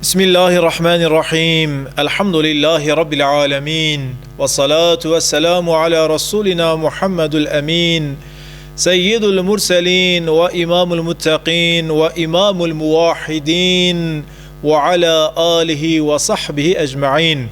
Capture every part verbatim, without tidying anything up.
بسم الله الرحمن الرحيم. الحمد لله رب العالمين. والصلاة والسلام على رسولنا محمد الأمين. سيد المرسلين وإمام المتقين وإمام الموحدين وعلى آله وصحبه أجمعين.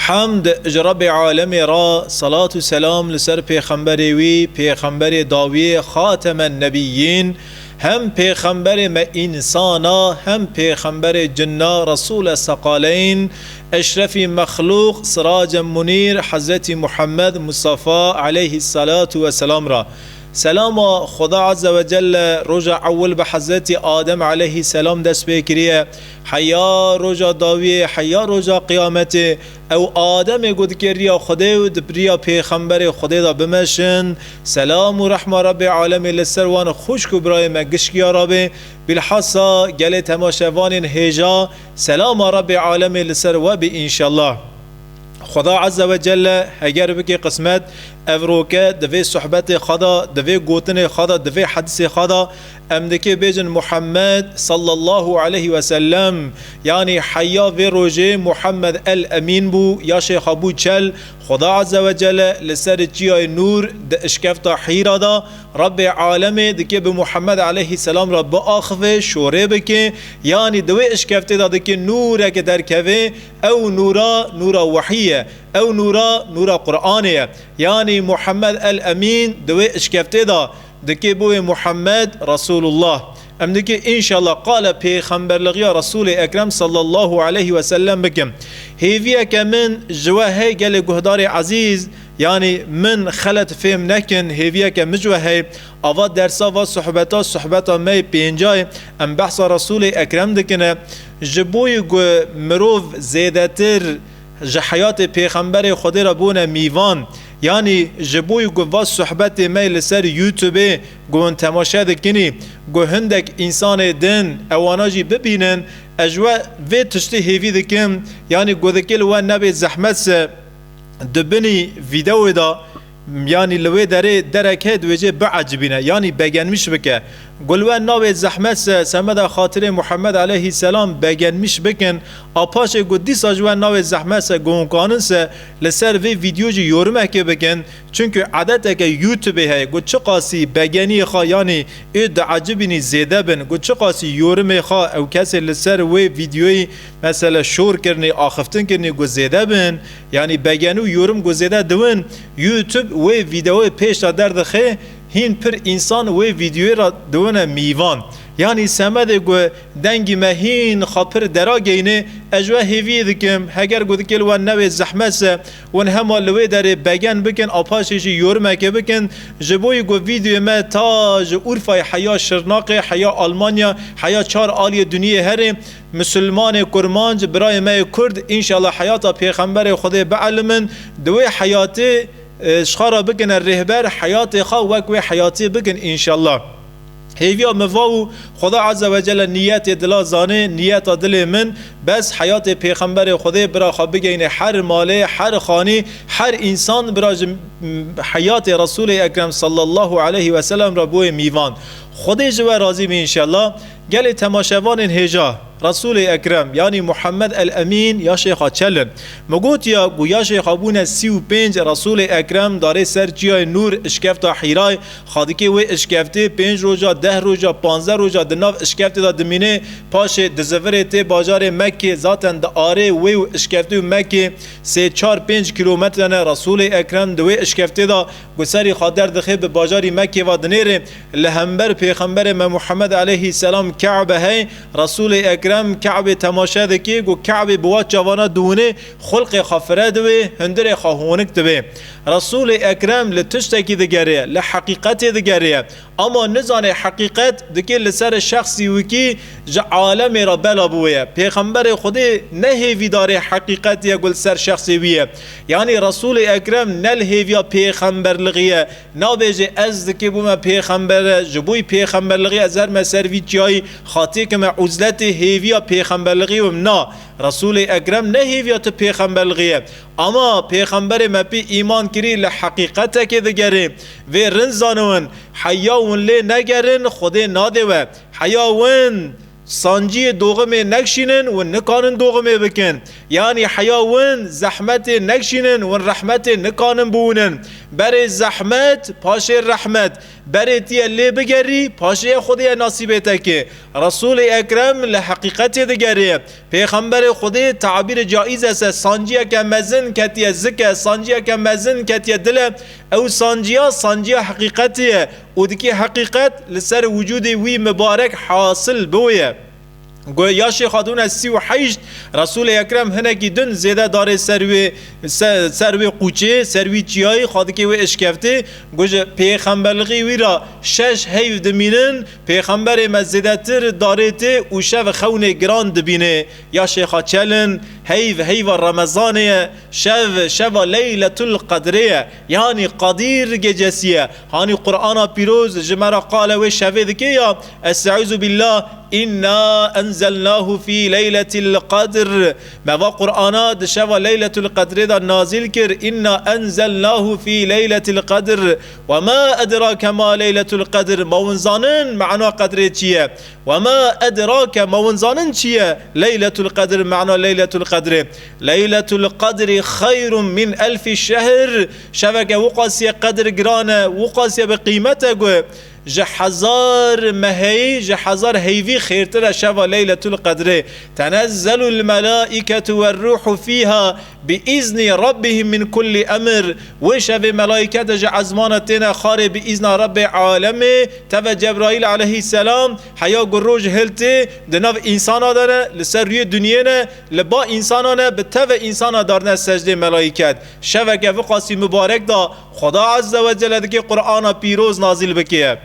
Hemd ji Rebbê alemê re, salat û selam li ser pêxemberê wî, pêxemberê dawiyê, Xatemen Nebiyyin, hem pêxemberê me însana, hem pêxemberê cinna, Resûle Seqaleyn, Eşrefî Mexlûq, Sirace Munîr, Hezretî Muhammed Mustafa aleyhissalatu vesselam re. Selama Xuda Azze ve Celle roja ewil bi Hezretî Adem aleyhisselam dest pê kiriye. Heya roja dawiyê, heya roja qiyametê, ew Ademê ku dike riya Xwedê û di riya pêxemberê Xwedê de bimeşin. Selam û rehma Rebbê alemê li ser wan xwişk û birayê me gişkiya re bê. Bilhassa gelê temaşevanên hêja, selama Rebbê alemê li ser we bê înşallah. Xuda Azze ve Celle heger bike qismet, ev roke di vê sohbetê xwe de, di vê gotinê xwe de, di vê hedisê xwe de, em dike bêjin Muhammed sallallahu aleyhi ve sellem, yanî heya vê rojê Muhammed el Emîn bû, ya Şêxa bû çel. Xuda Azze ve Celle li ser çiyayê Nûr di işkefta Hîra de, Rebbê alemê dike bi Muhammed aleyhisselam re biaxive, şorê bike, yanî di wê işkeftê de dike nûreke derkeve, ew nûra, nûra wehî ye. Ew nûra, nûra Qur'anê ye. Yanî Muhammed el Emîn di wê işkeftê de dike bo wê Muhammed Resulullah. Em dike înşallah qala pêxemberlixiya Resulê Ekrem sallallahu aleyhi ve sellem bikim. Hêviyeke min ji we hey gelê guhdarê ezîz, yanî min xelet fêm nekin, hêviyeke min ji we hey. Ava dersa va sohbeta, sohbeta me yê pêncayê, em behsa Resulê Ekrem dikine. Ji bo yî ku mirov zêdetir ji heyatê pêxemberê Xwedê re bûne mîvan. Yanî ji bo ku va sohbetê me li ser YouTubeê ku hûn temaşe dikinî, ku hindek însanê din ewana jî bibînin, ez ji we vê tiştê hêvî dikim, yanî ku dikê li we nebe zehmet se di binî vîdeoyê de, yanî li wê derê derek heye, divêjê biecibîne, yanî begenmiş bike. Ku li we nabê zehmet se, semeda xatirê Muhammed aleyhisselam begenmiş bikin. A paşê ku dîsa ji we nabê zehmet se, ku hûn kanin se, li ser vê vîdeo jî yorimekê bikin. Çunku edeteke YouTubeê heye, ku çiqasî begeniyê xwe, yanî ê diecibînî zêde bin, ku çiqasî yorimê xwe ew kesê li ser wê vîdeoyî, mesele şor kirinî, axiftin kirinî, ku zêde bin, yanî begeni û yorum ku zêde diwin, YouTube wê vîdeoyê pêş de derdixe, hîn pir însan wê vîdeoyê re diwine mîvan. Yanî semedê ku dengî me hîn xwe pir dera geyne, ez ji we hêviyê dikim, heger ku dikê li we newê zehmet se, hûn hema li wê derê begen bikin, a paşê jî yorumekê bikin, ji bo yî ku vîdeoyê me ta ji Urfayê heya Şirnaqê, heya Almanya, heya çar aliyê duniyê herê, Misilmanê kurmanc, birayê me yê kurd, înşallah heyata pêxemberê Xwedê bielimin, di wê heyatê, e, ji xwe re bikine rêhber, heyatê xwe wek wê heyatê bikin înşallah. Hêviya min va û Xweda Azze ve Celle niyetê dila zane, niyeta dilê min, bes heyatê pêxemberê Xwedê bira xwe bigeyne her malê, her xanî, her însan bira ji, m, heyatê Resûlê Ekrem sallallahu aleyhi ve sellem re bûye mîvan. Xwedê ji we razî be înşallah. Gelê temaşevanên hêja, Resûlê Ekrem, yanî Muhammed el Emîn, ya Şêxa Çel in. Min gotiya ku ya Şêxa bûne sî û pênc, Resûlê Ekrem darê ser çiyayê Nûr, işkefta Hîrayê, xwe dikê wê işkeftê pênc roja, deh roja, panzdeh roja di nav işkeftê de dimîne, paşê dizivirê tê bajarê Mekkê, zaten di arê wê û işkeftê û Mekkê sê çar pênc kîlometre ne. Resûlê Ekrem di wê işkeftê de ku serî xwe derdixe bi bajarî Mekkê ve dinêre, li hember pêxemberê me Muhammed aleyhisselam Ke'be hey, Resûlê Ekrem Ke'bê temaşe dike, ku Ke'bê bi wa çavana diwine, xulqê xwe fire diwê, hundirê xwe honik dibe. Resûlê Ekrem li tiştekî digere, li heqîqetê digere. Ama nizane heqîqet dike li ser şexsî wikî ji alemê re bela bûye. Pêxemberê Xwedê ne hêvîdarê heqîqetê ye ku li ser şexsê wî ye. Yanî Resûlê Ekrem ne li hêviya pêxemberlixî ye. Nabêje ez dike bûme pêxembere, ji bo yî pêxemberlixî ez herme ser vî çiyayî, xatê kime uzletê hêviya pêxemberlixî wim. Na, Resûlê Ekrem ne hêviya tu pêxemberlixî ye. Ama pêxemberê me pê îman kirî li heqîqetekê digere. Vê rind zaniwin, heya win lê negerin, Xwedê nadê we. Heya win Sanciyê doximê nekşînin, win nikanin doximê bikin. Yanî heya win zehmetê nekşînin, win rehmetê nikanin biwinin. Berê zehmet, paşê rehmet. Berê tiye lê bigerî, paşê ye Xwedê ye nasîbê te ke. Resûlê Ekrem li heqîqetê digerê. Pêxemberê Xwedê tabîrê caîz e se, sanciyeke mezin ketiye zike, sanciyeke mezin ketiye dile. Ew sanciya, sanciya heqîqetê ye. Û dikê heqîqet li ser wicûdê wî mibarek hasil biwê ye. Got, ya Şêx Xatûne sî û heşt, Resûlê Ekrem hinekî din zêde darê ser wê, se-, ser wê qûçê, ser wî çiyayî, xwe dikê wê işkeftê. Got, ji pêxemberlixî wî ra şeş heyv dimînin, pêxemberê me zêdetir darê tê û şev xewnê giran dibînê. Ya Şêxa Çelin, heyv, heyva Remezanê ye, şev, şeva Leyletul Qedrê ye, yanî Qadir gecesi ye. Hanî Qur'ana Pîroz ji me re qale wê şevê dike ya, Estaizu billah, "Inna enzelnahu fî leyletil qedr." Me va Qur'ana di şeva Leyletul Qedrê de nazil kir, "Inna enzelnahu fî leyletil qedr. Ve ma edrake ma leyletul qedr." Ma win zanin mana qedrê çi ye? "Ve ma edrake", ma win zanin çi ye? Leyletul Qedr, mana Leyletul Qedrê. "Leyletul Qedri xeyrun min elfi şehr." Şeveke wiqasiye qedir giran e, wiqasiye bi qîmet e, got, ji hezar meheyî, ji hezar heyvî xêrtir e şeva Leyletul Qedrê. "Tenezzelul melaiketu ve ruhu fîha bi izni rabbihim min kulli emr." Wê şevê melaîkete ji ezmana têne xarê bi îzna Rebbê alemê, teve Cebraîl aleyhisselam, heya ku roj hiltê, di nav însana de ne, li ser rûyê dinyê ne, li ba însana ne, bi teve însana darne secdê melaîket. Şeveke viqasî mibarek da Xweda Azze ve Celle dike Qur'ana pîroz nazîl bike.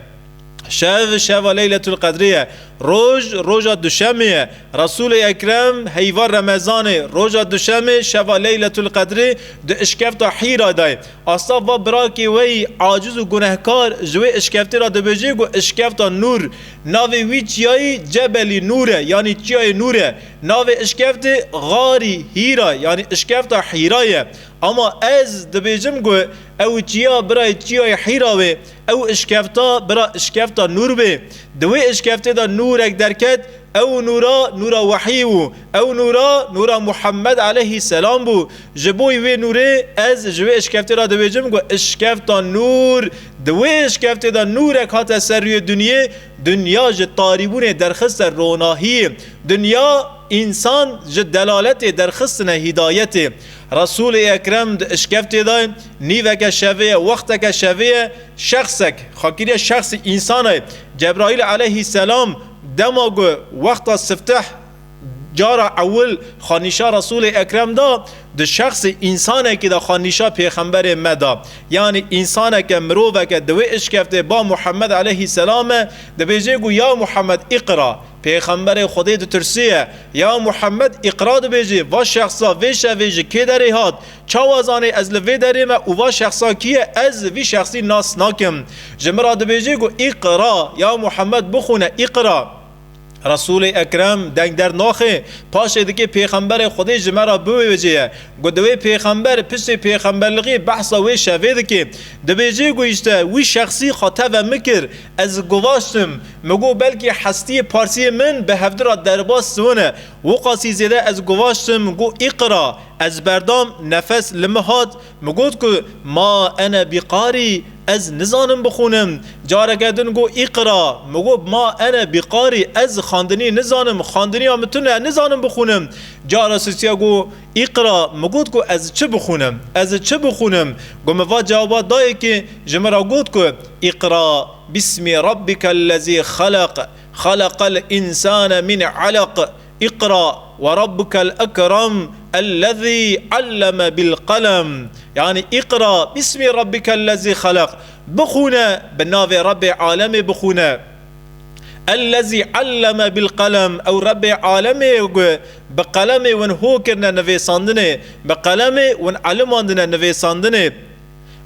Şev, şeva Leyletul Qedrê ye. Roj, roja duşemê ye. Resûlê Ekrem heyva Remezanê, roja duşemê, şeva Leyletul Qedrê di işkefta Hîra de ye. Asta va birakê we yî aciz û gunehkar ji wê işkeftê re dibêje ku işkefta Nûr. Navê wî çiyayî Cebelî Nûr e, yanî çiyayê Nûr e. Navê işkeftê Xarî Hîra, yanî işkefta Hîra ye. Ama ez dibêjim ku ew çiya birayê çiyayê Hîra wê, ew işkefta bira işkefta Nûr bê. Di wê işkeftê de nûrek derket, ew nûra, nûra wehî bû. Ew nûra, nûra Muhammed aleyhisselam bû. Ji bo wê nûrê ez ji wê işkeftê re dibêjim ku işkefta Nûr. Di wê işkeftê de nûrek hate ser rûyê dinyê, dinya ji tarîbûnê derxiste ronahiyê. Dinya, însan ji delaletê derxistine hîdayetê. Resûlê Ekrem di işkeftê de nîveke şevê ye, wexteke şevê ye, şexsek, xwe kiriye şexsî însan e. Cebraîl aleyhisselam dema ku wexta sifteh cara ewil xwe nîşa Resûlê Ekrem da, di şexsî însanekî de xwe nîşa pêxemberê me da. Yanî însaneke, miroveke di wê işkeftê ba Muhammed aleyhisselam e, dibêje ku ya Muhammed îqra. Pêxemberê Xwedê ditirsiye. Ya Muhammed îqra dibêje, va şexsa vê şevê ji kê derê hat? Çawa zanê ez li vê derê me û va şexsa kî ye? Ez vî şexsî nas nakim. Ji min re dibêje ku îqra, ya Muhammed bixwîne, îqra. Resûlê Ekrem deng dernaxe, paşê dike pêxemberê Xwedê ji me re biwêjê ye. Ku divê pêxember piştê pêxemberlixê behsa wê şevê dike. Dibêje ku îşte wî şexsî xwe teve min kir, ez guvaştim. Min got belkî hestiyê parsiyê min bi hevdira derbas siwin e. Wiqasî zêde ez guvaştim, got îqra. Ez berdam, nefes li min hat. Min got ku ma ene bi qarî, ez nizanim bixwînim. Careke din got îqra. Min got ma ene bi qarî, ez xwendinî nizanim, xwendiniya min tune, nizanim bixwînim. Cara sisiya got îqra. Min got ku ez çi bixwînim? Ez çi bixwînim? Got min va cewaba dayê ki ji min re got ku îqra bismi rabbikellezî xeleq, xeleqel însane min eleq. Iqra ve rabbukel ekrem, ellezî alleme bil qelem. Yanî, iqra bismi rabbikellezî xelaq. Bixwîne, bi navê Rebbê alemê bixwîne. Ellezî alleme bil qelem. Ew Rebbê alemê ye ku bi qelemê win ho kirine nivêsandinê, bi qelemê win elimandine nivêsandinê.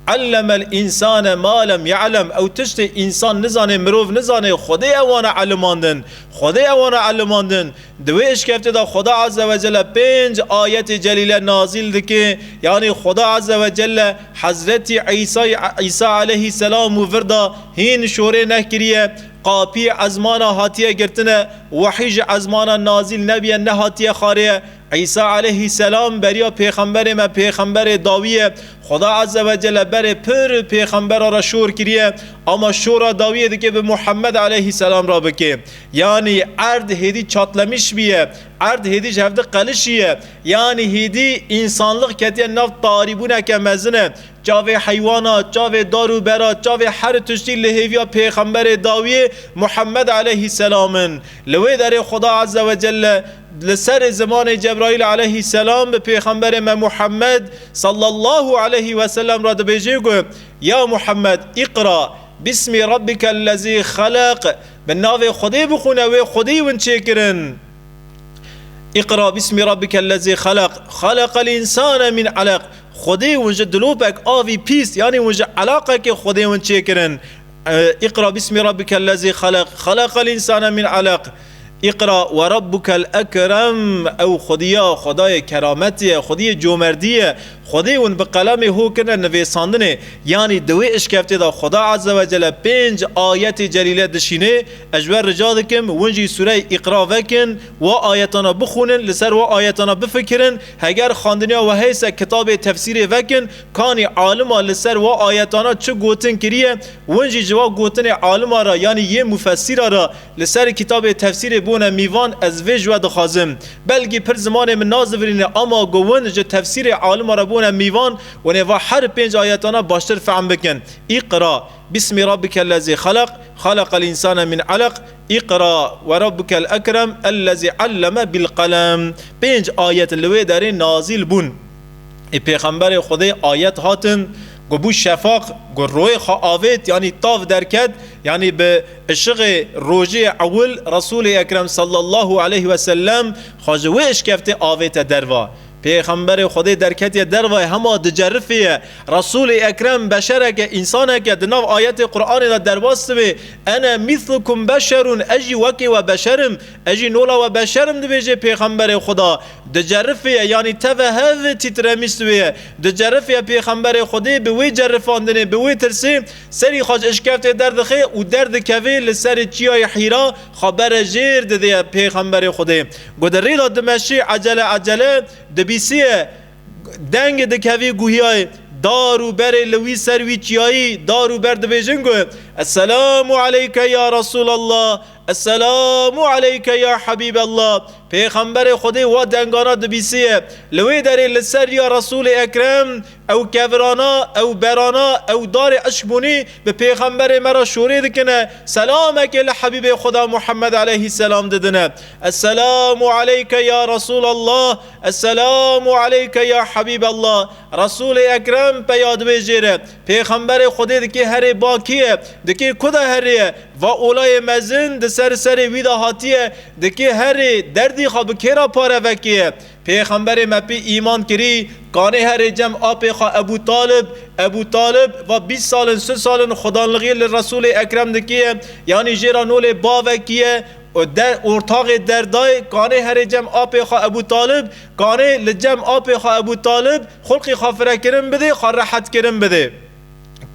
Allemel însane ma lem ya'lem. Ew tiştê însan nizane, mirov nizane, Xwedê ewana elimandin. Xwedê ewana elimandin. Di wê işkeftê de Xweda Azze ve Celle pênc ayetê celîle nazîl dike. Yanî Xweda Azze ve Celle Hezretî Îsa, Îsa aleyhisselam û vir da hîn şorê nehkiriye. Qapî ezmana hatiye girtine, wehî ji ezmana nazîl nebiye, nehatiye xarê. Îsa aleyhîselam beriya pêxemberê me, pêxemberê dawî ye. Xweda Azze ve Celle berê pir pêxembera re şor kiriye, ama şora dawiyê dike bi Muhammed aleyhîselam re bike. Yanî erd hêdî çatlemiş biye, erd hêdî ji hevdi qelişiye. Yanî hêdî însanlix ketiye nav tarîbûneke mezin e. Çavê heywana, çavê dar û bera, çavê her tiştî li hêviya pêxemberê dawiyê Muhammed aleyhîselam in. Li wê derê Xweda Azze ve Celle li serê zimanê Cebraîl aleyhîselam bi pêxemberê me Muhammed sallallahu aleyhi ve sellem re dibêje ku, Ya Muhammed, iqra bismi rabbikellezî xeleq, bi navê Xwedê bixwîne wê Xwedî win çêkirin. Iqra bismi rabbikellezî xeleq, xeleqel însane min eleq. Xwedê win ji dilopek avî pîs, yanî win ji elaqekê Xwedê win çêkirin. E, iqra bismi rabbikellezî xeleq, xeleqel însane min eleq. Iqra we rabbukel ekrem, ew Xwediya, Xwedayê kerametî ye, Xwediyê comerdî ye. Xwedê win bi qelemê ho kirine nivêsandinê. Yanî di wê işkeftê de Xweda Azze ve Celle pênc ayetê celîle dişînê. Ez ji we rica dikim, win jî sûreyê Îqra vekin, wa ayetana bixwînin, li ser wa ayetana bifikirin. Heger xwendiniya we heyse kitabê tefsîrê vekin, kanî alima li ser wa ayetana çi gotin kiriye, win jî ji wa gotinê alima re, yanî yê mufessîra re, li ser kitabê tefsîrê bûne mîvan, ez vê ji we dixwazim. Belkî pir zimanê min nazivirîne, ama ku win ji tefsîrê alima re bûne mîvan, win ê va her pênc ayetana baştir fehm bikin. Îqra, bismi rabbikellezî xeleq, xeleqel însane min eleq, îqra we rabbukel ekrem, ellezî alleme bil qelem. Pênc ayet li wê derê nazîl bûn. Ê Pêxemberê Xwedê ayet hatin, ku bû şefaq, ku royê xwe avêt, yanî tav derket, yanî bi ışığê rojê ewil Resûlê Ekrem sallallahu aleyhi ve sellem xwe ji wê işkeftê avête derva. Pêxemberê Xwedê derketiye derva, hema dicerifê ye. Resûlê Ekrem beşereke, însaneke di nav ayetê Qur'anê de derbas dibe, ene mîslukum beşerun, ez jî wekê we beşer im, ez jî nola we beşer im, dibêje Pêxemberê Xweda. Dicerifê ye, yanî teve hev tîtremîş dibe ye. Dicerifê ye, Pêxemberê Xwedê bi wê cerifandinê, bi wê tirsê serî xwe ji işkeftê derdixe û derdikeve, li serê çiyayê Hîra xwe bere jêr didê Pêxemberê Xwedê. Ku di rê de dimeşê ecele ecele dibîsê ye, deng dikevê guhiyayê, dar û berê li wî ser wî çiyayî, dar û ber dibêjin ku, Esselamu aleyke ya Resûlallah, Esselamu aleyke ya Habîballah. Pêxemberê Xwedê wa dengana dibîsiye. Li wê derê li ser riya Resûlê Ekrem ew kevirana, ew berana, ew darê eşkbûnî bi Pêxemberê me re şorê dikine. Selamekê li Habîbê Xweda Muhammed aleyhîsselam didine. Esselamu aleyke ya Resûlallah, Esselamu aleyke ya Habîballah. Resûlê Ekrem peya dibê jê re. Pêxemberê Xwedê dikê herê ba kê ye? Dikê ku de herê ye? Va olayê mezin di ser serê wî de hatiye, dikê herê derdî xwe bi kê re pare vekê ye? Pêxemberê me pê îman kirî, kanê herê cem apê xwe Ebû Talib, Ebû Talib va bîst sal in, sih sal in xudanlixiyê li Resûlê Ekrem dikê ye, yanî jê re nolê bavekî ye, û de-, ortaxê derdayê, kanê herê cem apê xwe Ebû Talib, kanê li cem apê xwe Ebû Talib, xulqî xwe firekirin bidê, xwe rehetkirin bidê.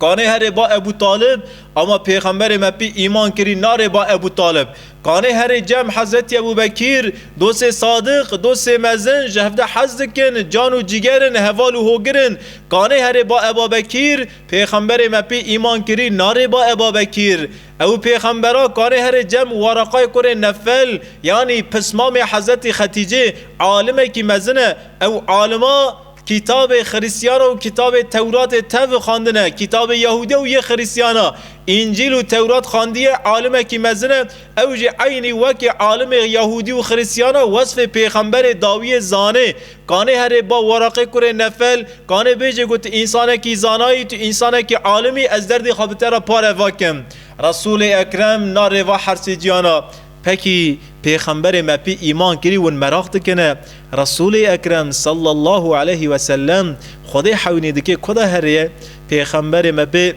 Kanê herê ba Ebû Talib, ama Pêxemberê me pê îman kirî, narê ba Ebû Talib. Kanê herê cem Hezretî Ebû Bekîr, dostê sadiq, dostê mezin, ji hevde hez dikin, can û cîger in, heval û hogir in. Kanê herê ba Eba Bekîr, Pêxemberê me pê îman kirî, narê ba Eba Bekîr. Ew pêxembera kanê herê cem Waraqayê kurê Nefel, yanî pismamê Hezretî Xetîcê, alimekî mezin e. Ew alima kitabê Xirîstiyana û kitabê Tewratê tev xwendine, kitabê Yahûdiya û yê Xirîstiyana, Încîl û Tewrat xwendiye, alimekî mezin e. Ew jî eynî wekî alimê Yahûdî û Xirîstiyana wesfê pêxemberê dawiyê zanê. Kanê herê ba Waraqê kurê Nefel, kanê bêje ku tu însanekî zanayî, tu însanekî alimî, ez derdê xwe bi te re pare vakim. Resûlê Ekrem narê va hersê ciyana. Pekî Pêxemberê me pê îman kirî win meraq dikine. Resûlê Ekrem sallallahu aleyhi ve sellem Xwedê hewnî dike ku de herê ye? Pêxemberê me pê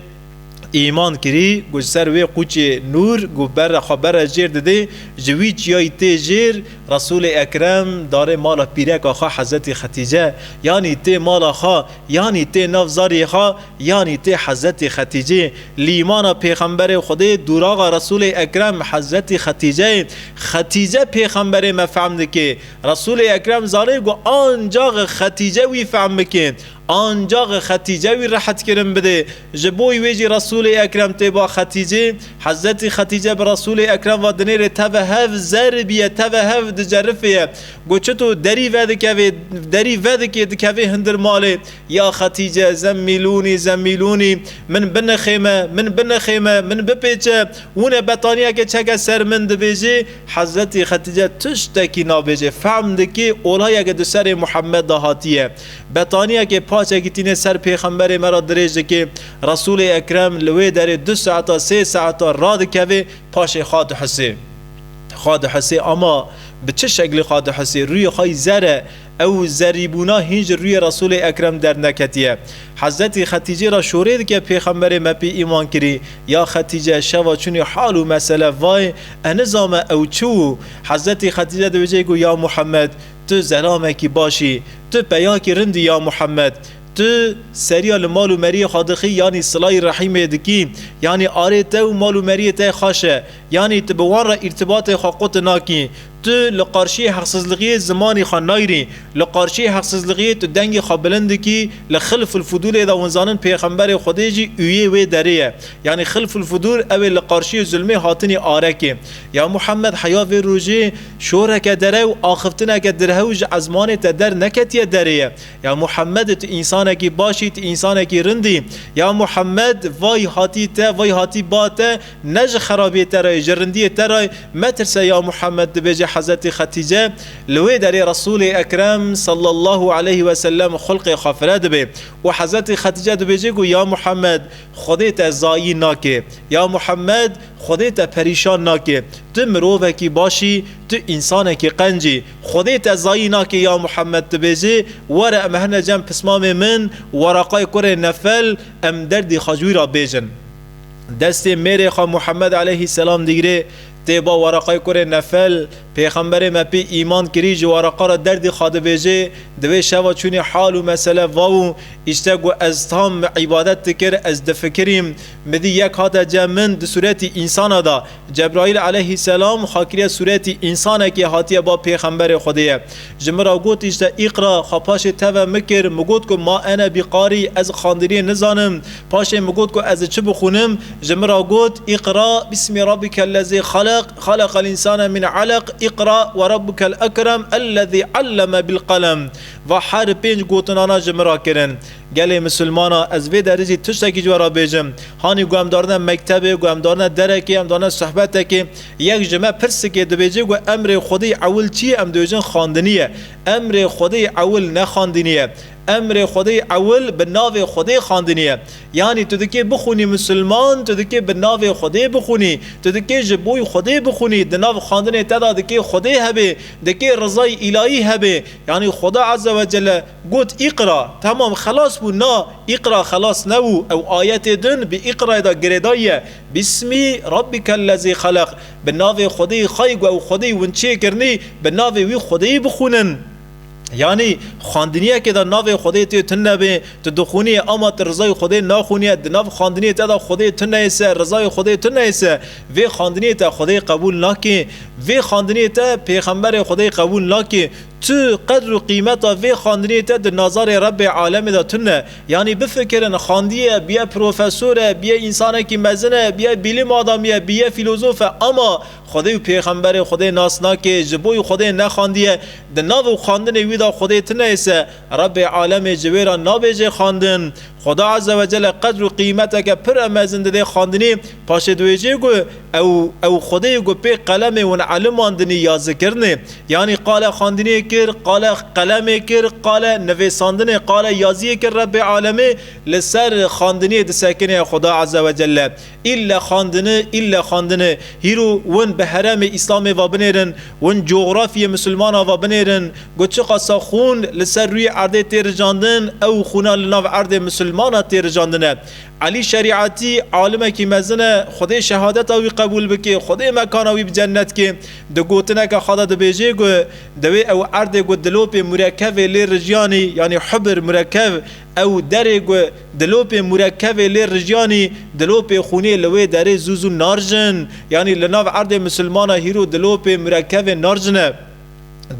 Îman kirî, ku ji ser wê qûçê nûr, ku bere xwe bere jêr didê, ji wî çiyayî tê jêr, Resûlê Ekrem darê mala pîreka xwe Hezretî Xetîce, yanî tê mala xwe, yanî tê nav zarê xwe, yanî tê Hezretî Xetîcê. Lîmana Pêxemberê Xwedê, dûraxa Resûlê Ekrem Hezretî Xetîceyê. Xetîce Pêxemberê me fehm dike. Resûlê Ekrem zanê ku ancax Xetîce wî fehm bike. Ancax Xetîce wî rehetkirin bidê. Ji bo wê jî Resûlê Ekrem tê ba Xetîcê. Hezretî Xetîce bi Resûlê Ekrem ve dinêrê teve hev zer biye, teve hev dicerifê ye. Got, çito derî vedikevê, derî vedikê dikevê hundir malê. Ya Xetîce, zemmîlûnî, zemmîlûnî, min binixême, min binixême, min bipêçe. Wûne betaniyeke çeke ser min dibêjê, Hezretî Xetîce tiştekî nabêjê. Fehm dikê olayeke di serê Muhammed de hatiye. Betaniyekê paçekî tîne ser Pêxemberê me re dirêj dike. Resûlê Ekrem li wê derê du saeta, sê saeta radikeve, paşê xwe dihusê. Xwe dihusê, ama bi çi şeklî xwe dihusê? Rûyê xwe yî zer e. Ew zerrîbûna hîn ji rûyê Resûlê Ekrem derneketiye. Hezretî Xetîcê re şorê dike Pêxemberê me pê îman kirî. Ya Xetîce, şeva çûnî hal û mesele vay, e nizame ew çi wû? Hezretî Xetîce dibêje ku ya Muhammed, tu zelamekî baş î, tu peyakî rind î ya Muhammed. Tu seriya li mal û meriyê xwe dixî, yanî silayî rehîmê dikî, yanî arê te û mal û meriyê te xweş e, yanî tu bi wan re îrtibatê xwe qut nakî. Tu li qarşiyê heqsizlixiyê zimanî xwe nayirî, li qarşiyê heqsizlixiyê tu dengê xwe bilind dikî, li Xilful Fudûlê de hûn zanin Pêxemberê Xwedê jî ûyê wê derê ye. Yanî Xilful Fudûl ew ê li qarşiyê zulmê hatinî arekê. Ya Muhammed, heya vê rojê şoreke dere û axiftineke dirhew ji ezmanê te derneketiye derê ye. Ya Muhammed, tu însanekî baş î, tu însanekî rind î. Ya Muhammed, vay hatî te, vay hatî ba te, ne ji xerabiyê te re, ji rindiyê te re. Metirse ya Muhammed, dibêje Hezretî Xetîce, li wê derê Resûlê Ekrem sallallahu aleyhi ve sellem xulqê xwe fire dibe. Û Hezretî Xetîce dibêje ku ya Muhammed, Xwedê te zayî nake. Ya Muhammed, Xwedê te perîşan nake. Tu mirovekî baş î, tu însanekî qenc î. Xwedê te zayî nake ya Muhammed, dibêje, were em hene cem pismamê min, Weraqayê kurê Nefel, em derdî xwe ji wî re bêjin. Destê mêrê xwe Muhammed aleyhisselam digire, tê ba Weraqayê kurê Nefel, Pêxemberê me pê îman kirî, ji Weraqa re derdî xwe dibêje, di vê şeva çûnî hal û mesele va û, îşte ku ez tam îbadet dikir, ez difikirîm, mi dî yek hate cem min di sûretî însana da. Cebraîl aleyhisselam xwe kiriye sûretî însanekê, hatiye ba Pêxemberê Xwedê ye. Ji min re got, îşte, îqra, xwe paşê teve min kir, min got ku ma ene bi qarî, ez xandiniyê nizanim. Paşê min got ku ez çi bixwînim, ji min re got, îqra, bismî rabbîkellezî xeleq, xeleqel însane min eleq, îqra we rabbukel ekrem, ellezî alleme bil qelem. Va her pênc gotinana ji min re kirin. Gelê misilmana, ez vê derê jî tiştekî ji we re bêjim. Hanî ku em darine mektebê, ku em darine derekê, em darine sohbetekê, yek ji me pirs dike, dibêje ku emrê Xwedê ewil çi ye? Em dibêjin xandinî ye. Emrê Xwedê ewil ne xandinî ye. Emrê Xwedê ewil bi navê Xwedê xandinî ye. Yanî tu dikê bixwînî misilman, tu dikê bi navê Xwedê bixwînî, tu dikê ji bo Xwedê bixwînî, di nav xandinê te de dikê Xwedê hebe, dikê rizayê îlahî hebe. Yanî Xweda Azze ve Celle got, îqra, temam, xelas bû. Na, îqra xelas nebû. Ew ayetê din bi îqrayê de girêdayî ye. Bismî rabbîkellezî xeleq. Bi navê Xwedê xwe yî ku ew Xwedê win çêkirinî, bi navê wî Xwedê bixwînin. Yanî xwendiniyekê de navê Xwedê tê tune be, tu dixwînî ama tu rizayê Xwedê naxwîniye, di nav xwendiniyê te de Xwedê tune ye se, rizayê Xwedê tune ye se, vê xwendiniyê te Xwedê qebûl nake, vê xwendiniyê te Pêxemberê Xwedê qebûl nake. Tu qedr û qîmeta vê xwendiniyê te di nazarê Rebbê alemê de tune. Yanî bifikirin, xandiye, biye profesor e, biye însanekî mezin e, biye bilim adamî ye, biye fîlozof e, ama Xwedê û Pêxemberê Xwedê nas nake, ji bo Xwedê nexandiye, di nav û xandinê wî de Xwedê tune ye se, Rebbê alemê ji wê re nabêje xandin. Xweda Azze ve Celle qedr û qîmeteke pir e mezin dide xandinê, paşê dibêje ku ew, ew Xwedê ku pê qelemê win elimandinî ya zikirinê. Yanî qale xandinê kir, qale qelemê kir, qale nivêsandinê, qale yaziyê kir Rebbê alemê li ser xandinê disekine Xweda Azze ve Celle. Îlle xandini, îlle xandini. Hîro win bi herêmê Îslamê ve binêrin, win cografiyê misilmana ve binêrin, ku çiqasa xûn li ser rûyê erdê tê rijandin, ew xûna li nav erdê misilmana Musulmana tê rijandine. Elî Şerîetî alimekî mezin e, Xwedê şehadeta wî qebûl bike, Xwedê mekana wî bi cennet ke. Di gotineke xwe de dibêje ku di wê ew erdê ku dilopê murekevê lê rijiyanî, yanî hubir murekev, ew derê ku dilopê murekevê lê rijiyanî, dilopê xûnê li wê derê zû zû narijin. Yanî li nav erdê misilmana hîro dilopê murekevê narijine.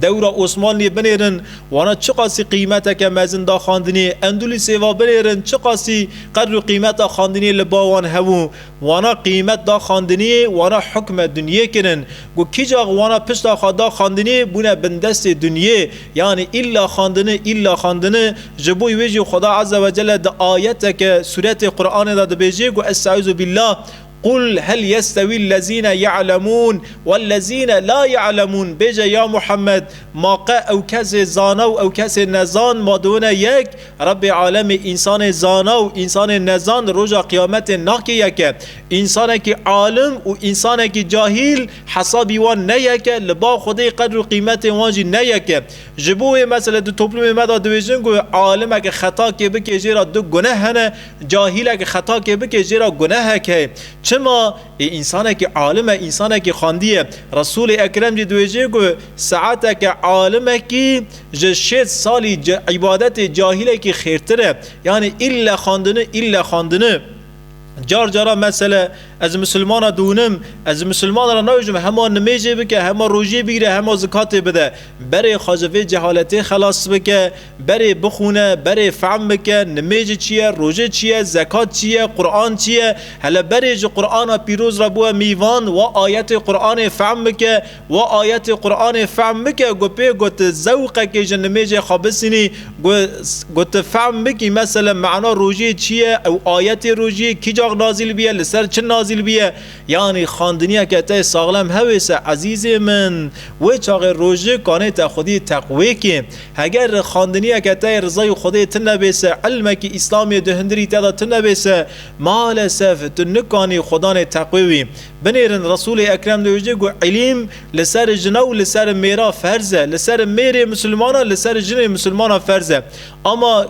Dewra Osmanliyê binêrin, wana çiqasî qîmeteke mezin da xandinê, Endulîsê va binêrin, çiqasî qedr û qîmeta xandinê li ba wan hebû. Wana qîmet da xandinê, wana hukme dinyê kirin. Ku kîcax wana pişta xwe da xandinê, bûne bindestê dinyê. Yanî îlla xandini, îlla xandini. Ji bo wê jî Xweda Azze ve Celle di ayeteke sûretê Qur'anê de dibêje ku, Estaizu billah, "Qul hel yestewî lezîne ya'lemûn wellezîne la ya'lemûn." Bêje ya Muhammed, ma qe ew kesê zana û ew kesê nezan ma diwine yek? Rebbê alemê însanê zana û însanê nezan roja qiyametê nake yeke. Însanekî alim û însanekî cahîl hesabî wan ne yeke, li ba Xwedê qedr û qîmetê wan jî ne yeke. Ji bo wê mesele di toplumê me de dibêjin ku alimeke xetakê bike jê re du guneh hene, cahîleke xetakê bike jê re gunehek heye. Çima? Ê însanekî alim e, însanekî xandiye. Resûlê Ekrem jî dibêje ku saeteke alimekî ji şêst salî ce-, îbadetê cahîlekî xêrtir e. Yanî îlle xandini, îlle xandini. Car cara mesele, ez misilmana dûnim, ez misilmana re nabêjim hema nimêjê bike, hema rojiyê bigire, hema zikatê bide. Berê xwe ji vê cehaletê xelas bike, berê bixûne, berê fehm bike, nimêj çi ye, roje çi ye, zekat çi ye, Quran çi ye. Hele berê ji Qurana pîroz re bûe mîvan, wa ayetê Quranê fehm bike, wa ayetê Quranê fehm bike, ku pê ku tu zewqekê ji nimêjê xwe bisînî, ku, ku tu fehm bikî, mesele mana rojiyê çi ye, ew ayetê rojiyê kîcax nazîl biye, li ser çi nazîl biye. Yanî xandiniyeke te saxlem hewêse, ezîzê min, wê çaxê rojê kanê te xwedî teqwê kê. Heger xandiniyeke te rizayê Xwedê tune bêse, ilmekî Îslamê di hundirî te de tune bêse, maalesef tu nikanî xwedanê teqwê wî. Binêrin Resûlê Ekrem dibêje ku îlim li ser jina û li ser mêra ferz e, li ser mêrê misilmana, li ser jinê misilmana ferz e. Ama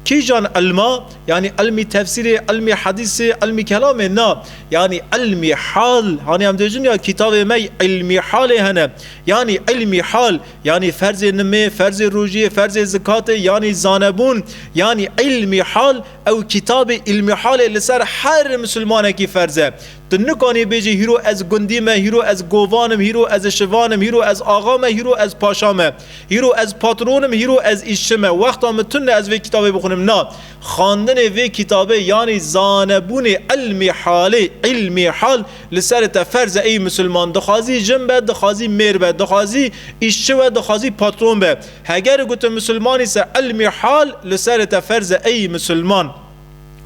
kîjan ilma? Yanî ilmî tefsîrê, ilmî hedîsê, ilmî kelamê? Na. Yanî ilmî hal. Hanî em dibêjin ya kitabê me îlmî halê hene. Yanî ilmî hal, yanî ferzê nimê, ferzê rojiyê, ferzê zikatê, yanî zanebûn, yanî îlmî hal, ew kitabê îlmî halê li ser her misilmanekî ferz e. Tu nikanî bêjî, hîro ez gundî me, hîro ez govan im, hîro ez şivan im, hîro ez axa me, hîro ez paşa me, hîro ez patron im, hîro ez îşçi me. Wexta min tune ez vê kitabê bixwînim. Na, xandinê vê kitabê, yanî zanebûnê ilmî halê, ilmî hal li ser te ferz e ey misilman. Dixwazî jin be, dixwazî mêr be, dixwazî îşçi be, dixwazî patron be. Heger ku tu misilmanî se, ilmî hal li ser te ferz e ey misilman.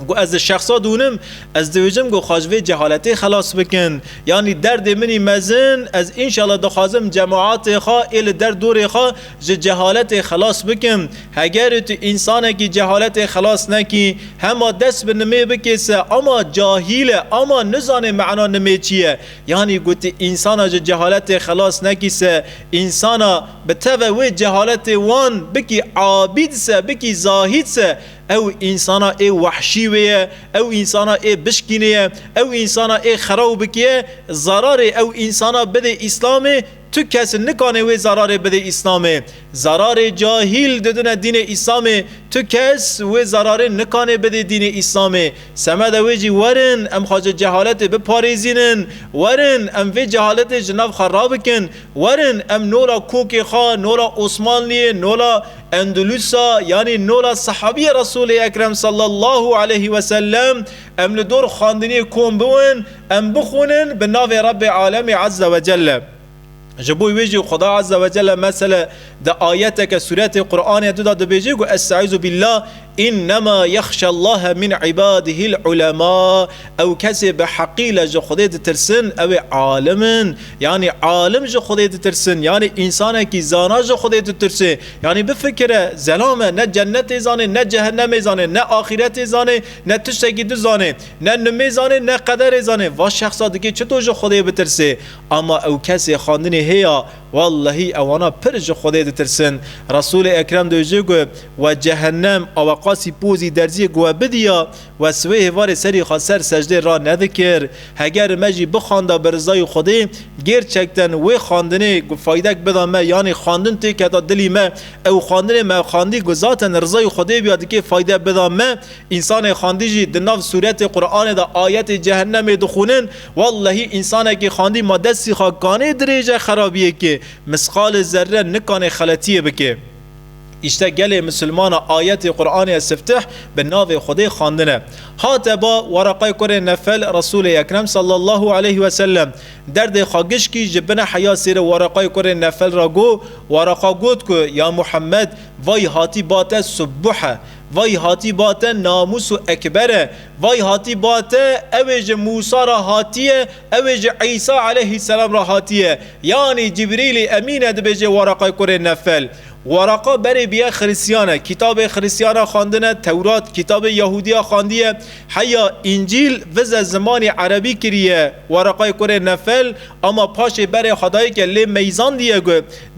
Ku ez di şexsa dûnim, ez dibêjim ku xwe ji vê cehaletê xelas bikin. Yanî derdê min î mezin, ez înşallah dixwazim cemaatê xwe ê li derdorê xwe ji cehaletê xelas bikim. Heger tu însanekî cehaletê xelas nekî, hema dest bi nimê bikê se, ama cahîl e, ama nizane mena nimê çi ye. Yanî ku tu însana ji cehaletê xelas nekî se, însana bi teve wê cehaletê wan bikî abîd se, bikî zahîd se, ew însana ê wehşî wê ye, ew însana ê bişkînê ye, ew însana ê xeraw bikê, zararê ew însana bidê Îslamê, tu kes nikanê wê zararê bidê Îslamê. Zararê cahîl didine dînê Îslamê, tu kes wê zararê nikanê bidê dînê Îslamê. Semeda wê jî werin em xwe ji cehaletê biparêzînin, werin em vê cehaletê ji nav xwe rabikin, werin em nola kokê xwe, nola Osmanliyê, nola Endulusa, yanî nola sehabiyê Resûlê Ekrem sallallahu aleyhi ve sellem, em li dor xandiniyê kom biwin, em bixwînin bi navê Rebbê Alemê Azze ve Celle. Ji bo wê jî Xuda Azze ve Celle mesele di ayeteke sûretê Qur'anê de da dibêje ku, Estaizu billah, "Innema yexşallahe min ibadihil ulema." Ew kesê bi heqî le ji Xwedê ditirsin, ew ê alim in. Yanî alim ji Xwedê ditirsin. Yanî însanekî zana ji Xwedê ditirse. Yanî bifikire, zelame, ne cennetê zanê, ne cehennemê zanê, ne axîretê zanê, ne tiştekî di zanê, ne nimê zanê, ne qederê zanê. Va şexsa dikê çito ji Xwedê bitirse? Ama ew kesê xandinê hêya, Wallahî ewana pir ji Xwedê ditirsin. Resûlê Ekrem dibêje ku we cehennem a we qasî pozî derziyê ku we bidiya, we siwê hêvarê serî xwe ser secdê ra nedikir. Heger me jî bixwanda bi rizayê Xwedê, gerçekten wê xwendinê ku faydek bida me, yanî xwendin têketa dilî me, ew xwendinê me xwendî ku zaten rizayê Xwedê biya dikê fayde bida me, Însanê xwendî jî di nav sûretê Qur'anê de ayetê cehennemê dixwînin, wellehî însanekî xwendî ma destî xwe kanê dirêje xerabiyekê, misqalê zerre nikanê xeletiyê bike. Îşte gelê misilmana ayetê Qur'anê siftih bi navê Xwedê xwendine. Hate ba Wereqay kurê Nefel Resûlê Ekrem sallallahu aleyhi ve sellem derdê xwe gişkî ji bine heya sêre Wereqay kurê Nefel ra got, Wereqa got ku, ya Muhammed, vay hatî ba te subbuh e. Vay hatî ba te namûs û ekber e. Vay hatî ba te, ew ê ji Mûsa re hatiye, ew ê ji Îsa aleyhisselam re hatiye. Yanî Cibrîlî Emîn e, dibêje Wereqay kurê Nefel. Wereqa berê biye Xirîstiyan e. Kitabê Xirîstiyana xwendine, Tewrat, kitabê Yahûdiya xwendiye. Heya Încîl vize zimanî erebî kiriye Wereqay kurê Nefel, ama paşê berê xwe dayike lê meyzandiye ku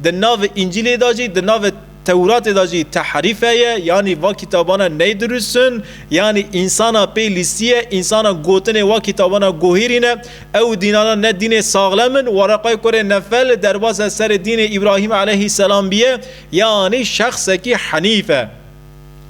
di nav Încîlê de jî, di nav Tewratê de jî tehrîf heye, yanî va kitabana neydirustin, yanî însana pê lîstiye, însana gotinê va kitabana guhêrîne, ew dînana ne dînê saxlem in, Wereqay kurê Nefel derbasa serê dînê Îbrahîm aleyhisselam biye, yanî şexsekî henîf e.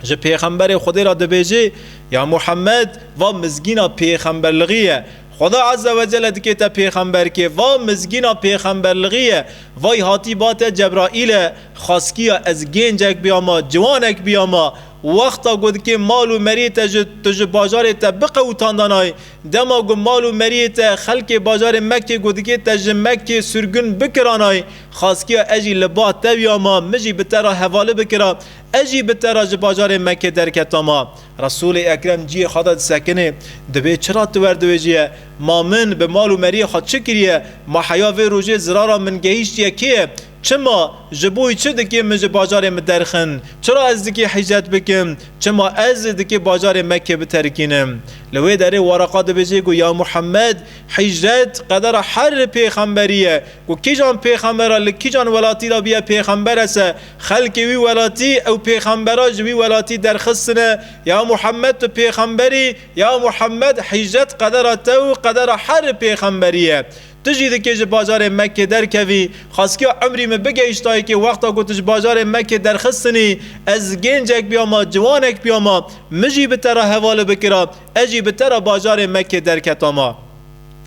Ji pêxemberê Xwedê re dibêjê, ya Muhammed, va mizgîna pêxemberlixî ye. Xweda Azze ve Celle dikê te pêxemberkê, va mizgîna pêxemberlixî ye. Vay hatî ba te Cebraîl e, xaskiya ez gêncek biyama, ciwanek biyama. Wexta ku dikê mal û meriyê te ji, tu ji bajarê te biqewtandanay, dema ku mal û meriyê te xelkê bajarê Mekkê ku dikê te ji Mekkê sürgün bikiranay, xaskiya ez jî li ba te biyama, min jî bi te re hevalî bikira, ez jî bi te re ji bajarê Mekkê derketama. Resûlê Ekrem ciyê xwe de disekine, dibê çira tu wer diwêjiye? Ma min bi mal û meriyê xwe çi kiriye? Ma heya vê rojê zirara min gehîştiye kê ye? Çima? Ji bo çi dikê min ji bajarê min derxin? Çira ez dikê hicret bikim? Çima ez dikê bajarê Mekkê biterikînim? Li wê derê Wereqa dibêje ku ya Muhammed, hicret qedera her pêxemberî ye. Ku kîjan pêxembera li kîjan welatî de biye pêxember ese, xelkê wî welatî ew pêxembera ji wî welatî derxistine, ya Muhammed tu pêxemberî, ya Muhammed hicret qedera te û qedera her pêxemberî ye. Tu jî dikê ji bajarê Mekkê derkevî, xaskiya emrî min bigehiştayê kê wexta ku tu ji bajarê Mekkê derxistinî, ez gêncek biyama, ciwanek biyama, min jî bi te re hevalî bikira, ez jî bi te re bajarê Mekkê derketama.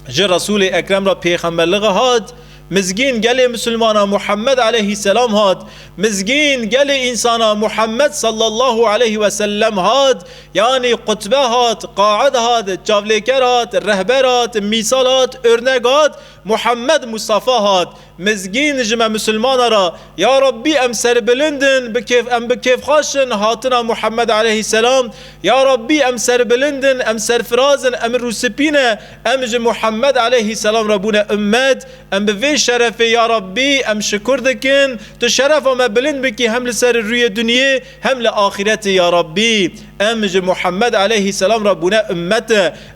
Ji Resûlê Ekrem re pêxemberliği hat, mizgîn gelê misilmana Muhammed aleyhisselam hat, mizgîn gelê însana Muhammed sallallahu aleyhi ve sellem hat, yanî qutbe hat, qaid hat, çavlêker hat, rehber hat, mîsal hat, örnek hat, Muhammed Mustafa hat. Mizgîn ji me misilmana re, ya Rabbî, em serbilind in, bi kêf, em bi kêfxweş in hatina Muhammed aleyhisselam. Ya Rabbî, em serbilind in, em serfiraz in, em rûspî ne, em ji Muhammed aleyhisselam re bûne ummet. Em bi vê şerefê, ya Rabbî, em şikur dikin. Tu şerefa me bilind bikî hem li ser rûyê dinyê hem li axîretê, ya Rabbî. Em ji Muhammed aleyhisselam re bûne ummet.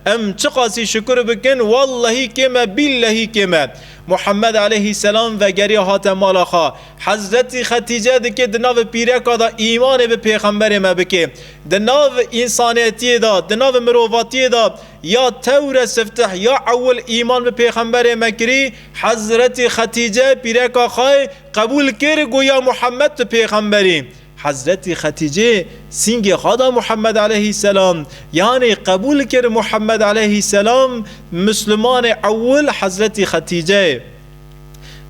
Em çiqasî şikur bikin, wallahî kêm e, bîllehî kêm e. Muhammed aleyhisselam vegeriya hate mala xwe. Hezretî Xetîce dikê di nav pîreka de îmanê bi pêxemberê me bike. Di nav însaniyetiyê de, di nav mirovatiyê de ya tewre siftih, ya ewil îman bi pêxemberê me kirî, Hezretî Xetîce pîreka xwe qebûl kir, got ya Muhammed tu pêxemberî. Hezretî Xetîcê sîngê xwe da Muhammed aleyhisselam, yanî qebûl kir Muhammed aleyhisselam, Mislimanê ewil Hezretî Xetîce ye.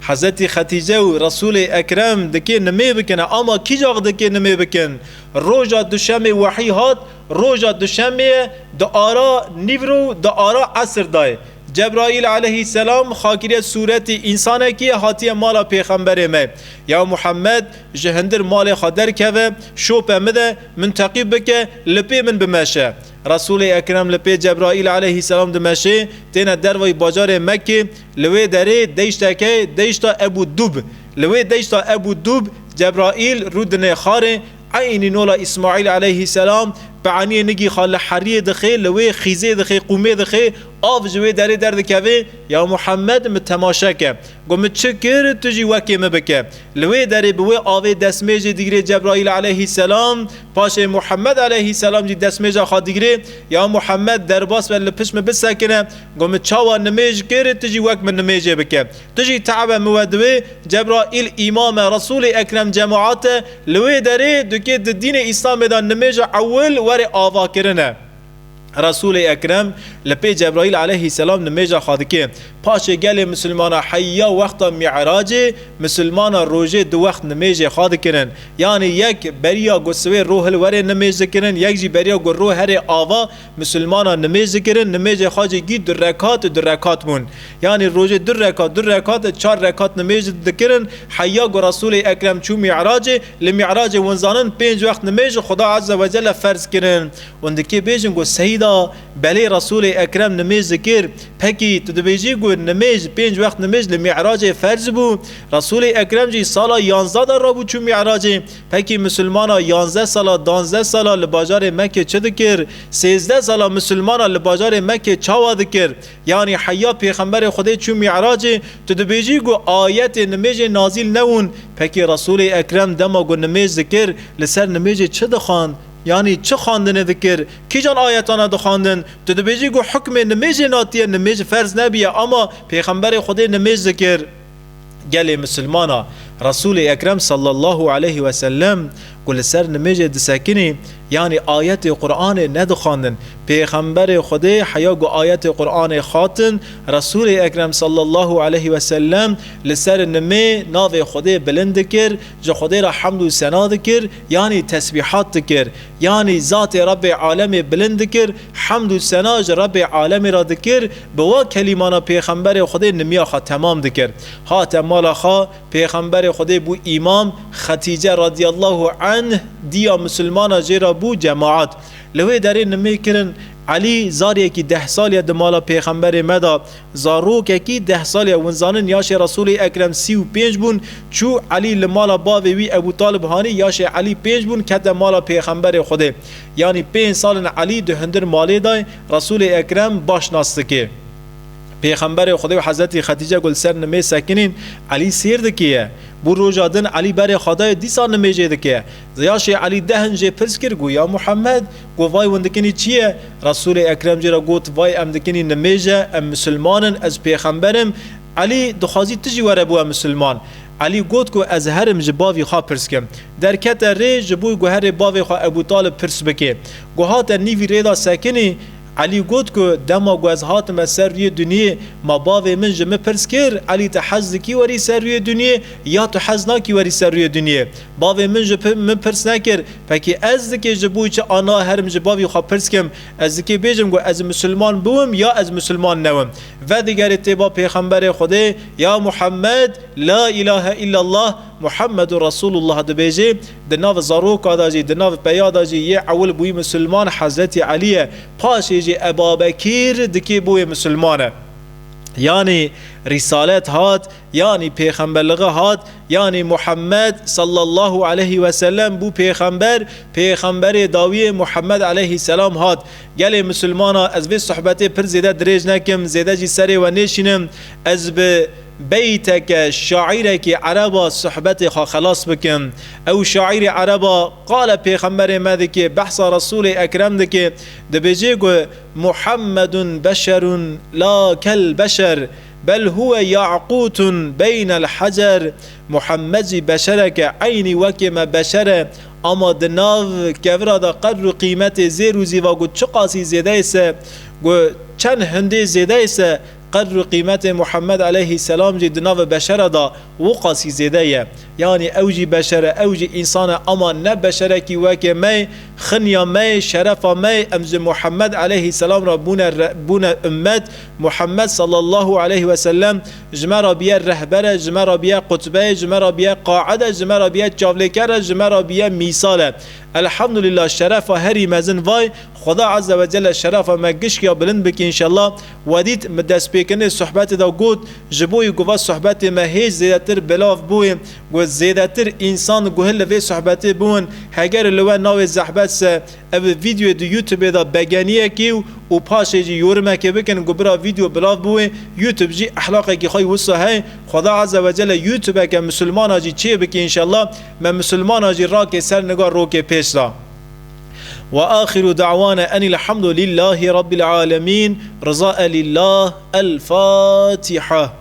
Hezretî Xetîce û Resûlê Ekrem dikê nimê bikine, ama kî cax dikê nimê bikin? Roja duşemê wehî hat, roja duşemê di ara nîvro û di ara esir dayê. Cebraîl aleyhisselam xakiriye sûretî însanekî hatiye mala pêxemberê me. Ya Muhammed, ji hindir malê xwe derkeve, şope min de, min teqîb bike, li pê min bimeşe. Resûlê Ekrem li pê Cebraîl aleyhisselam dimeşê, têne dervayî bajarê Mekkê, li wê derê deşteke, deşta Ebû Dûb. Li wê deşta Ebû Dûb, Cebraîl rû dinê xarê, eynî nola Îsmaîl aleyhisselam, Pe'aniyê nigî xwe li heriyê dixê, li wê xîzê dixê, qûmê dixê, av ji wê derê derdikeve, ya Muhammed, min temaşe ke. Got, min çi kir, tu jî wekê min bike. Li wê derê bi wê avê destmêjê digirê Cebraîl aleyhisselam, paşê Muhammed aleyhisselam jî destmêja xwe digirê, ya Muhammed, derbas be, li pişt min bisekine. Got, min çawa nimêj kir, tu jî wek min nimêjê bike. Tu jî te'be min we diwê, Cebraîl îmam e, Resûlê Ekrem cemaat e, li wê derê dikê di dînê Îslamê de nimêja ewil were avakirin e. Resûlê Ekrem li pê Cebraîl aleyhisselam nimêja xwe dike. Paşê gelê misilmana heya wexta Mî'racê, misilmana rojê du wext nimêjê xwe dikirin. Yanî yek beriya ku siwê ro hilwerê nimêj dikirin, yek jî beriya ku ro herê ava, misilmana nimêj dikirin, nimêjê xwe jî gî du rekat, du rekat bûn. Yanî rojê du rekat, du rekat, çar rekat nimêj dikirin. Heya ku Resûlê Ekrem çû Mî'racê, li Mî'racê hûn zanin pênc wext nimêj Xuda Azze ve Celle ferz kirin. Hûn dikê bêjin ku Seyda, belê Resûlê Ekrem nimêj dikir. Pekî tu dibêjî ku nimêj, pênc wext nimêj li Mî'racê ferz bû. Resûlê Ekrem jî sala yanzdeh de rabû çû Mî'racê. Pekî misilmana yanzdeh sala, danzdeh sala li bajarê Mekkê çi dikir? Sêzdeh sala misilmana li bajarê Mekkê çawa dikir? Yanî heya Pêxemberê Xwedê çû Mî'racê, tu dibêjî ku ayetê nimêjê nazîl nebûn. Pekî Resûlê Ekrem dema ku nimêj dikir, li ser nimêjê çi dixwand? Yanî çi xwendinê dikir? Kîjan ayetana dixwandin? Tu dibêjî ku hukmê nimêjê natiye, nimêj ferz nebiye, ama Pêxemberê Xwedê nimêj dikir. Gelê misilmana, Resûlê Ekrem sallallahu aleyhi ve sellem ku li ser nimêjê disekinî, yanî ayetê Qur'anê nedixwandin. Pêxemberê Xwedê heya ku ayetê Qur'anê xatin, Resûlê Ekrem sallallahu aleyhi ve sellem li ser nimê navê Xwedê bilind dikir, ji Xwedê re hemd û sena dikir, yanî tesbîhat dikir. Yanî zatê Rebbê alemê bilind dikir, hemd û sena ji Rebbê alemê re dikir, bi wa kelîmana Pêxemberê Xwedê nimiya xwe temam dikir. Hate mala xwe, Pêxemberê Xwedê bû îmam, Xetîce radiyallahu anh diya misilmana jê re bû cemaat. Li wê derê nimê kirin, Elî zariyekî deh saliye di mala Pêxemberê me de, zarokekî deh saliye, hûn zanin yaşê Resûlê Ekrem sî û pênc bûn, çû Elî li mala bavê wî Ebû Talib hanî, yaşê Elî pênc bûn, kete mala Pêxemberê Xwedê. Yanî pênc sal in Elî di hundir malê de ye, Resûlê Ekrem baş nas dike. Pêxemberê Xwedê û Hezretî Xetîce ku li ser nimê sekinîn, Elî sêr dikiye. Bû roja din Elî berê xwe daye, dîsa nimêjê dike. Yaşê Elî deh in jê pirs kir, got, ya Muhammed, got, vay hûn dikinî çi ye? Resûlê Ekrem jê re got, vay em dikinî nimêj e, em misilman in, ez pêxember im. Elî dixwazî tu jî were bû em misilman. Elî got ku ez herim ji bavî xwe pirs kim. Derkete rê ji bo ku herê bavê xwe Ebû Talib pirs bike. Ku hate nîvî rê de sekinî, Elî got ku dema ku ez hatime ser rûyê dinyê, ma bavê min ji min pirs kir, Elî, tu hez dikî werî ser rûyê dinyê ya tu hez nakî werî ser rûyê dinyê? Bavê min ji pi-, min pirs nekir, pekî ez dikê ji bo çi ana herim ji bavî xwe pirs kim? Ez dikê bêjim ku ez misilman biwim ya ez misilman newim? Vedigerê têba Pêxemberê Xwedê, ya Muhammed, la ilahe illallah, Muhammedur Resulullah dibêjê, di nav zaroka de jî, di nav peya de jî yê ewil bûyî misilman Hezretî Elî ye. Paşê jî Ebabekîr dikê bûyê misilman e. Yanî rîsalet hat, yanî pêxemberliği hat, yanî Muhammed sallallahu aleyhi ve sellem bû pêxember, pêxemberê dawiyê Muhammed aleyhisselam hat. Gelê misilmana, ez vê sohbetê pir zêde dirêj nekim, zêde jî serê we nêşînim. Ez bi beyteke şairekî ereba sohbetê xwe xelas bikim. Ew şairê ereba qala pêxemberê me dike, behsa Resûlê Ekrem dike, dibêje ku, "Muhammedun beşerun la kel beşer, bel huwe yaqutun beynel hacer." Muhammed jî beşereke, eynî wekê me beşer e, ama di nav kevira de qedr û qîmetê zêr û zîva ku çiqasî zêde ye se, ku çend hindê zêde ye se, qedr û qîmetê Muhammed aleyhisselam jî di nav beşera de wiqasî zêde ye. Yanî ew jî beşer e, ew jî însan e, ama ne beşerekî wekê me ye, xinya me ye, şerefa me ye, em ji Muhammed aleyhisselam re bûne re-, bûne ummet, Muhammed sallallahu aleyhi ve sellem ji me re biye rehber e, ji me re biye qutbe ye, ji me re biye qaid e, ji me re biye çavlêker e, ji me re biye mîsal e. Elhamdulillah, şerefa herî mezin vay. Xweda Azze ve Celle şerefa me gişkiya bilind bike înşallah. We dît, min destpêkirinê sohbetê de got, ji bo yî ku va sohbetê me hêj zêdetir belav bûye, ku zêdetir însan guhil li vê sohbetê bûn. Heger li we navê zehbet se, ev vîdeoyê di YouTube-ê de begeniyekî û, û paşê jî yorimekê bikin ku bira vîdeo belav bûye. YouTube jî ehlaqekî xwe wisa hey. Xweda Azze ve Celle YouTube-eke misilmana jî çê bike înşallah. Me misilmana jî rakê ser niga rokê pêş de. Ve axiru da'wana enil hamdu lillahi rabbil alemin. Riza elillah. El Fatiha.